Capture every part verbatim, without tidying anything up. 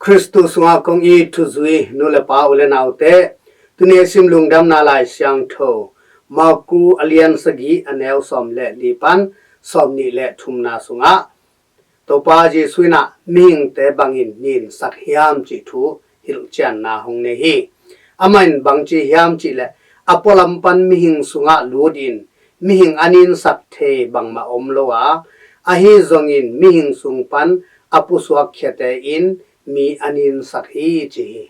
Khristu sungah kong it thuzui nu le pa, u le naute, tuni a sim Lungdamna Lai Siangtho, Marku a lian sagih, a neu sawm le li pan sawm nih le thumna sungah Topa Jesuh in ah mihingte bangin ninsak hiam cih thu hilhcianna hong nei hi. Amah in bang ci hiam cih leh, a pualam pan mihing sungah lut in mihing a ninsak thei bangmah om lo a, ahi zongin mihing sung pan a pusuak khiate in mi a ninsak hi, ci hi.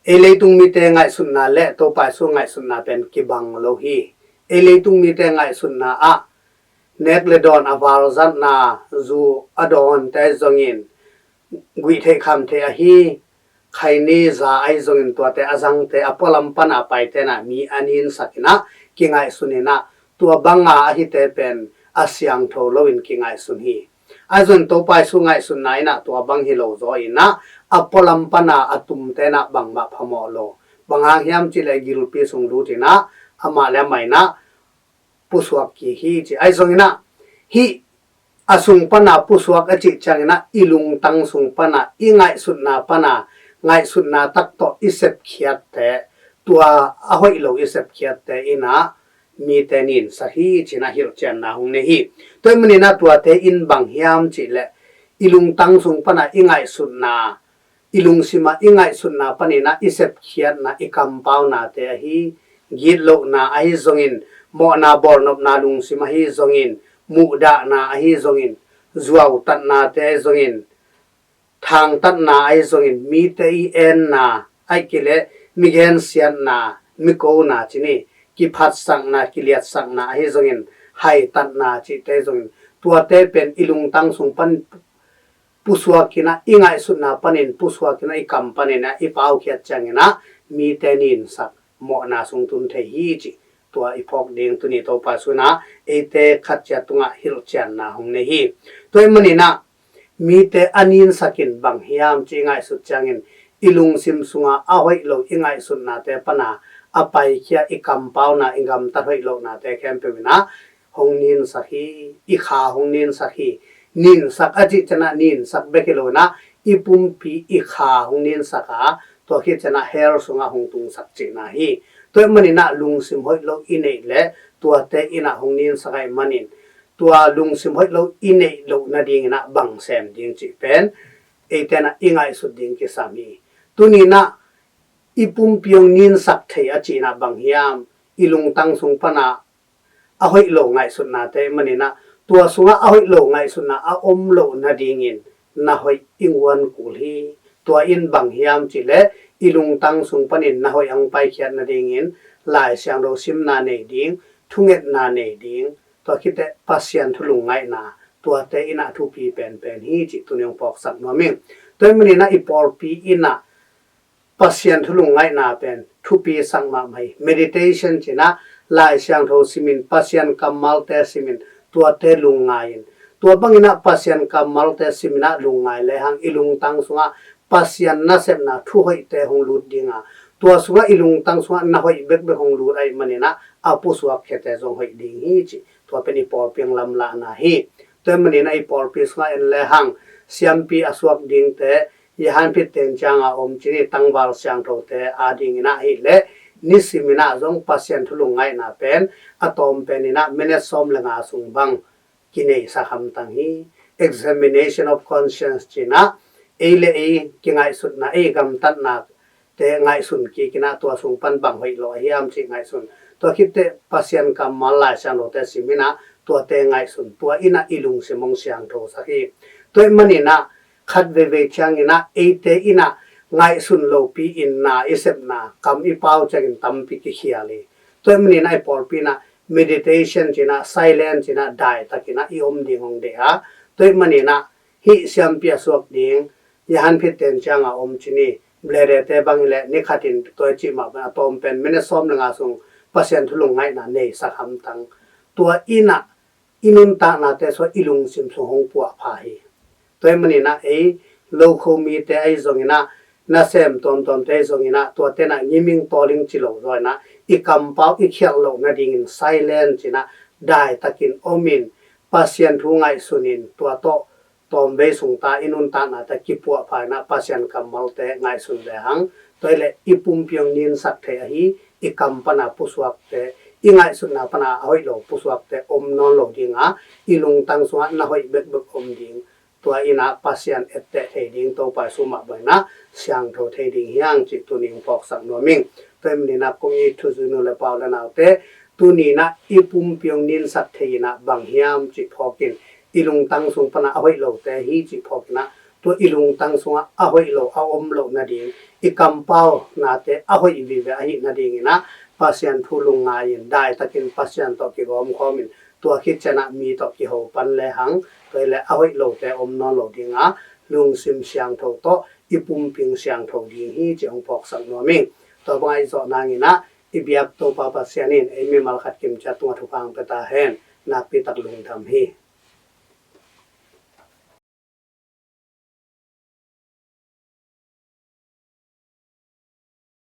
Ei leitung mite ngaihsutna le Topa Jesuh ngaihsutna pen kibang lo hi. Ei leitung mite ngaihsutna ah nek le dawn a valzatna, zu a dawnte zongin guih theih kham theih ahi, khaini za ahi zongin tuate a zangte a pualam pan a paite in ah mi a ninsak in ah kingaihsun in ah, tua banga ahite pen a siangtho loin kingaihsun hi. Ahi zongin Topa Jesuh ngaihsutna in ah tua bang hi lo zaw in ah, a pualam pan a a tumte in ah bangmah phamawh lo. Bang hang hiam cih leh gilpi sung lut in ah amah le amah in ah pusuak kik hi, ci. Ahi zongin ah hih a sung pan a pusuak a cih ciangin ah i lungtang sung pan a, i ngaihsutna pan a, ngaihsutna tak tawh i sepkhiatte, tua a hoih lo i sepkhiatte in ah mite ninsak hi, ci-in ah hilhcianna hong nei hi. Tua ahih manin ah tuate in bang hiam cih leh, i lungtang sung pan a i ngaihsutna, i lungsim ah i ngaihsutna panin ah i sepkhiatna, i kampaunate ahi, gitlohna ahi zongin, mawhna bawlnopna lungsim ahi zongin, muhdahna ahi zongin, zuautatnate ahi zongin, thangtatna ahi zongin, mite i enna, ahih kei leh mi gensiatna, mi kona ci ni, kiphatsakna, kiliatsakna ahi zongin, haitatna cihte zongin, tuate pen i lungtang sung pan pusuak in ah, i ngaihsutna panin pusuak in ah, i kam panin ah i paukhiat ciangin ah mite ninsak, mawhna sung tun thei hi, cih tua i phawk ding tuni Topa Jesuh in ah eite khat ciat tungah hilhcianna hong nei hi. Tua ahih manin ah mite a ninsak in bang hiam cih i ngaihsut ciangin, i lungsim sungah a hoih lo i ngaihsutnate pan a a paikhia, i kampauna, i gamtat hoih lohnate khempeuh in ah hong ninsak hi, i kha hong ninsak hi. Ninsak a cih ciang ah ninsak bek hi lo in ah, i pumpi, i kha hong ninsak a, tua khit ciang ah hell sungah hong tungsak cihna hi. Tua ahih manin ah lungsim hoih lo i neih leh tuate in ah hong ninsak ahih manin, tua lungsim hoih lo i neih loh nadingin ah bang sem ding cih pen eite in ah i ngaihsut ding kisam hi. Tuni in ah i pumpi hong ninsak thei a cihna bang hiam? I lungtang sung pan a a hoih lo ngaihsutnate ahih manin ah, tua sungah a hoih lo ngaihsutna a om loh nadingin na hoih i nguan kul hi. Tua in bang hiam cih leh, i lungtang sung panin na hoih hong paikhiat nadingin Lai Siangtho simna nei ding, thungetna nei ding, tua khit teh Pasian thu lungngaihna, tuate in ah thupi penpen hi, cih tuni hong phawksak nuam ing. Tua ahih manin ah i pawlpi in ah Pasian thu lungngaihna pen thupisak mahmah hi. Meditation ci-in ah, Lai Siangtho simin, Pasian kammalte simin, tuate lungngai in. Tua bangin ah Pasian kammalte simin ah lungngai lehang, i lungtang sungah Pasian nasepna thuhoihte hong lut ding a, tua sungah i lungtang sungah na hoih bekbek hong lut ahih manin ah a pusuak khiate zong hoih ding hi, cih tua pen i pawlpi hong lamlahna hi. Tua ahih manin ah i pawlpi sungah en lehang, siampi a suak dingte, i hanphitte in ciang a om ci ni, tangval siangthote adingin ah ahih leh, nisimin ah zong Pasian thu lungngaihna pen a tawm pen in ah minute sawm le nga sung bang kineisak hamtang hi. Examination of conscience ci-in ah, ei le ei kingaihsutna, ei gamtatnate ngaihsun kik in ah, tua sung pan bang hoih lo a hiam cih ngaihsun. Tua khit teh Pasian kammal Lai Siangthote sim in ah, tuate ngaihsun. Tua in ah i lungsim hong siangthosak hi. Tua ahih manin ah khat veivei ciangin ah eite in ah ngaihsun lopi in na i sepna, kam i pau ciangin tampi kikhial hi. Tua ahih manin ah i pawlpi in ah meditation ci-in ah, silence ci-in ah, daitakin ah i om ding hong deih a. Tua ahih manin ah hih siampi a suak ding, i hanphitte in ciang a om ci ni, bledete bang hi leh ni khatin tua i cih mah bang a tawm pen minute sawm le nga sung Pasian thu lungngaihna neisak hamtang. Tua in ah i nuntaknate sungah i lungsim sung hong puahpha hi. Tua ahih manin ah ei lokho mite ahi zongin ah, nasem tuamtuamte ahi zongin ah, tuate in ah ngiming tawling ci lo zaw in ah, i kampau i khialh loh nadingin silence ci-in ah, daitakin om in, Pasian thu ngaihsun in, tua tawh tawmvei sungta i nuntaknate kipuahpha in ah Pasian kammalte ngaihsun lehang, tua hileh i pumpi hong ninsak thei ahi i kam pana pusuakte, i ngaihsutna pana a hoih lo pusuakte om nawn lo dinga, i lungtang sungah na hoih bekbek om ding, tua in ah Pasian etteh thei ding, Topa Jesu mah bangin ah siangtho thei ding hi hang cih tuni hong phawksak nuam ing. Tua hi manin ah kong it thuzui nu le pa u le naute, tuni in ah i pumpi hong ninsak thei in ah bang hiam cih phawkin, i lungtang sung pana a hoih lote hi cih phawkin ah, tua i lungtang sungah a hoih lo a om loh nading, i kampau nate a hoih vive ahih nadingin ah Pasian thu lungngai-in daitakin Pasian tawh kigawmkhawmin, tua khit ciangin ah mi tawh kiho pan lehang, tua hileh a hoih lote om nawn lo dinga, lungsim siangtho tawh i pumpi hong siangtho ding hi cih hong phawksak nuam ing. Tua bangah i zawh nangin ah i biak Topa Pasian in ei mimal khat kimciat tungah thupha hong pia ta hen. Nakpi tak lungdam hi.